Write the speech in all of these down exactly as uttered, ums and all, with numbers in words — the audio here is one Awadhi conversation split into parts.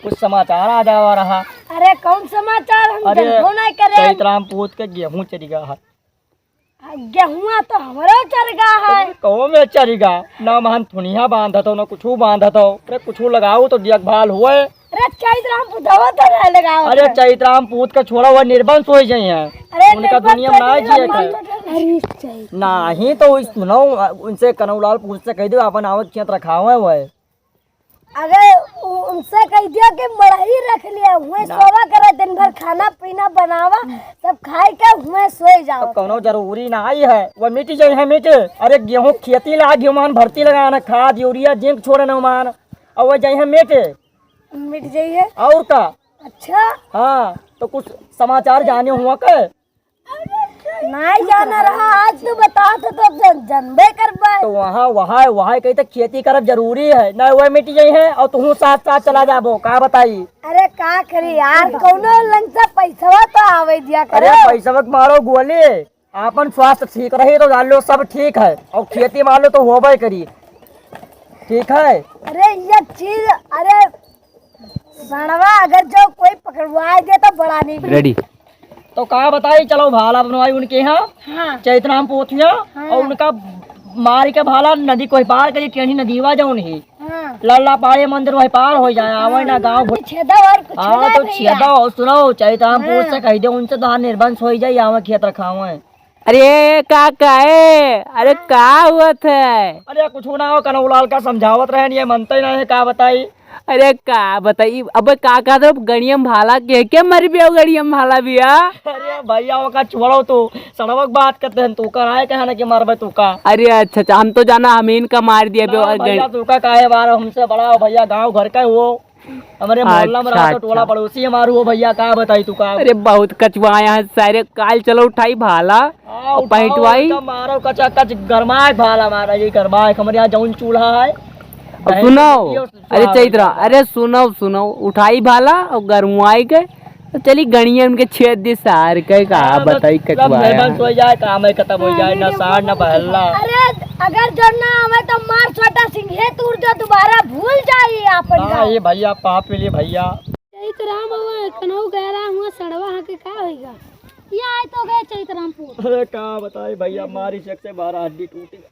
कुछ समाचार आ जावा रहा। अरे कौन समाचार, हम अरे, जनबो नहीं करे। चैतराम पूत के गेहूं चरिगा है। आ, गेहुआ तो हमरो चरिगा है। अरे, कहूँ में चरिगा, ना महन थुनिया बांधत हो, ना कुछू बांधत हो। अरे कुछू लगाओ तो देखभाल हुए। अरे चैतराम पुतवा तो नहीं लगाओ। अरे चैतराम पूत का छोड़ा हुआ निर्बंस हो जाई है। अरे उनका निर्बंस दुनिया में ना जिए के। अरे चैत। नाही तो सुनो, उनसे कनौलाल पूत से कह दो अपन आवत खेत रखावे हुए। अगर उ-, उनसे कह दियो कि मड़ही रख लिया, हुए ना। सोवा करे, दिन भर खाना पीना बनावा, सब खाए के हुए सोए जाओ। अब कौनो जरूरी ना आई है, वो मिट जाई है, मिट। अरे गेहूं खेती ला, गेहूं मान भर्ती लगाना, खाद, यूरिया, जिंक छोड़े न मान, और वो जाई है मिट। मिट जाई है। और का? अच्छा। हाँ, तो कुछ समाचार जाने हुआ के? नाहीं जाना रहा, आज तू बता तो, तो जन-, जनबे करबे। तो वहाँ, वहाँ, वहाँ कही तो खेती करब जरूरी है, ना वह मिट जाई है और तू साथ साथ चला जाबो, का बताई? अरे का करी यार, कौनो लंग से पैसवा तो आवे दिया अरे करे। पैसवा के मारो गोली, आपन स्वास्थ्य ठीक रही तो जान लो सब ठीक है, और खेती मान लो तो होबे करी, ठीक है। अरे ये चीज, अरे सड़वा अगर जो कोई पकड़वाए दे तो बड़ा नहीं। रेडी। तो का बताई, चलो भाला बनवाई उनके यहाँ। हाँ। चैतराम पोथिया। हाँ। और उनका मार के भाला नदी कोई पार करी, टेढ़ी नदीवा जौन ही। हाँ। लल्ला पाड़े मंदिर वही पार हो जाए, आवे ना गाँव भर। छेदा और कुछ हाँ, ना तो भैया। छेदा और सुनो, चैतराम हाँ। पूत से कह दे उनसे तो हाँ निर्बंस हो जाए, आवे खेत रखावे। अरे का, का है? अरे का हुआ था? अरे कुछ ना हो, कनौलाल का समझावत रहे, ये मनते ही नहीं है, का बताई? अरे का बताई, अबे का कहत रहो, गड़ियम भाला के, के मर बिया गड़ियम भाला बिया? अरे भैया, ओका छोड़ो तू, सड़वक बात करते हैं, तू का राय कहे ना कि मरबे तू का? अरे अच्छा, अच्छा, हम तो जाना हम इनका मार दिया बे, ना और भैया, गड़- तू का काहे बार हमसे बड़ा हो भैया, गाँव घर का हो, हमरे मोहल्ला में अच्छा, रहत हो, टोला अच्छा। पड़ोसी हमार हो भैया, का बताई तू का? अरे बहुत कचवाया है सारे, काल चलो उठाई भाला हाँ, और उठाओ, पैंटवाई। एकदम मारो कचा कच, गरमाए भाला मारा, ये गरमाए, हमरे यहाँ जौन चूल्हा है, अब बहन सुनो, के दियो, अरे सुहाग चैतरा, एकदम। अरे सुनो, सुनो, उठाई भाला और गरमाई के, तो चली गणिया उनके छेद दी सार के, का हाँ, बस बताई एकदम कचवाया निर्बंस है। हो जाए, काम है खत्म हो जाए, ना सार ना बहल्ला। अरे अगर जो ना आवे तो मार छोटा सिंह, हे तूर जो दोबारा भूल जाई आपन हाँ, गाँव। ये भैया, पाप मिली भैया। चैतराम हुआ, कनऊ गैरा हुआ, सड़वा हाँ के का होइगा? ये आए तो गए चैतराम पूत। अरे का बताई भैया, मारी से एक से बारह हड्डी टूटी।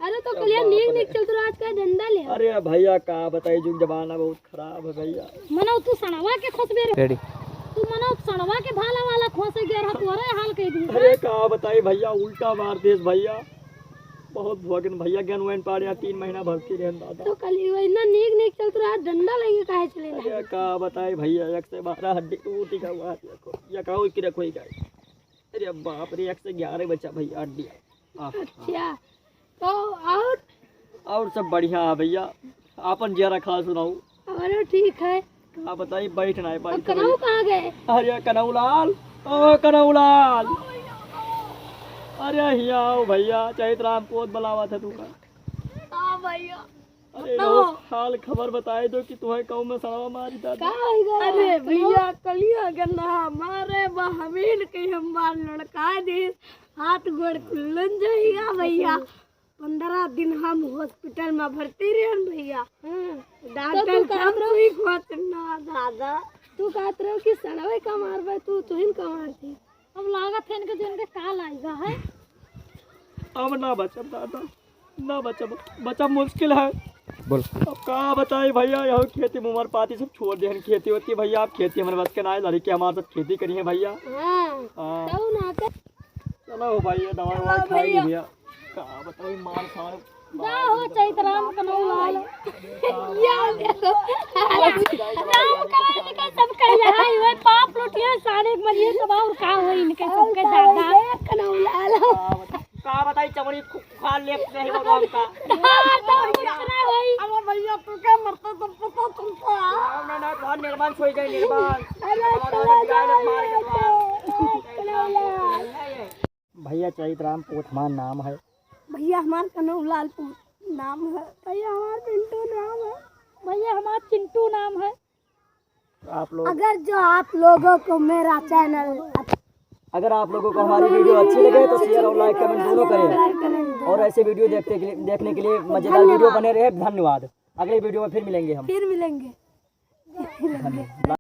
अरे तो कलिया बाप नीक रे। नीक चल तो आज का धंधा ले। अरे भैया का बताई, जुग जमाना बहुत खराब है भैया। मनो तू सड़वा के खोसबे रे। रेडी। तू मनो सड़वा के भाला वाला खोसे गया रहा, तोरे हाल कह दी। अरे का बताई भैया, उल्टा मार देस भैया। बहुत भोगन भैया, गन वैन पाड़े, तीन महीना भर्ती रहन दादा। तो कल ही वही ना नीक नीक चलत रहा, डंडा लेके काहे चले ना? अरे का बताई भैया, एक से बारह हड्डी टूटी का हुआ है, देखो, या का हो कि रखो ही का। अरे बाप रे, एक से ग्यारह बचा भैया हड्डी। आह, अच्छा, तो और? और सब बढ़िया है भैया, आपन जिया रखा सुनाऊ। अरे ठीक है। का बताई, बैठ ना पाई अब कनऊ कहाँ गए? अरे कनऊ लाल, ओ कनऊ लाल, अरे हिया आओ भैया, चैतराम कोत बुलावा था तू का। हाँ भैया। अरे बताओ। बहुत हाल खबर बताए दो कि तुम्हें कहूँ मैं सड़वा मारी दादा। का होइगा? अरे भैया, कलिया गन्ना मारे बा हमीन के हम बार लड़का दे, हाथ गोड़ कुल्लन जाइगा भैया। पंद्रह दिन हम हॉस्पिटल में भर्ती रहन भैया। हाँ। डॉक्टर तो तू कहत रहो, ठीक होत ना दादा। तू कहत रहो कि सड़वे का मारबे तू, तुहिन का मारती। अब लागत है इनके जो इनके काल आइगा है। अब ना बचब दादा, ना बचब, बचब मुश्किल है। बोल। अब का बताई भैया, यह खेती में उमर पाती सब छोड़ दे, खेती होती है भैया, अब खेती हमारे बस के ना है, लड़के हमारे सब खेती करी है भैया। हाँ। हाँ। तब ना कर। चलो भाई, ये दवा चलो ववा खाई भैया। भैया। का बताई, मार सार। जा हो चैतराम कनऊ लाल। या देखो। राम कराए इनके सबके यहाँ, ये पाप लुटिए सारे मरिए सब, और का हो इनके सबके दादा। कनऊ लाल। का बताई, चमड़ी खु-, खा ले नहीं बगाम का। दादा, उतरा भाई। अरे भैया, तू क्या मरता तो पता चलता। ना, ना, ना, बहुत निर्माण सोई गए, निर्माण। अरे, हमारा चला जा, मार के मार। कनऊ लाल। भैया चैतराम पूत हमार नाम है। भैया हमार कनऊ लाल पूत नाम है। भैया हमार पिंटू नाम है। भैया हमार चिंटू नाम है। आप लोग अगर जो आप लोगों को मेरा चैनल अगर आप लोगों को हमारी वीडियो अच्छी लगे तो शेयर और लाइक कमेंट दोनों करें। और ऐसे वीडियो देखते के लिए, देखने के लिए मजेदार वीडियो बने रहे। धन्यवाद। अगले वीडियो में फिर मिलेंगे हम। फिर मिलेंगे। धनी।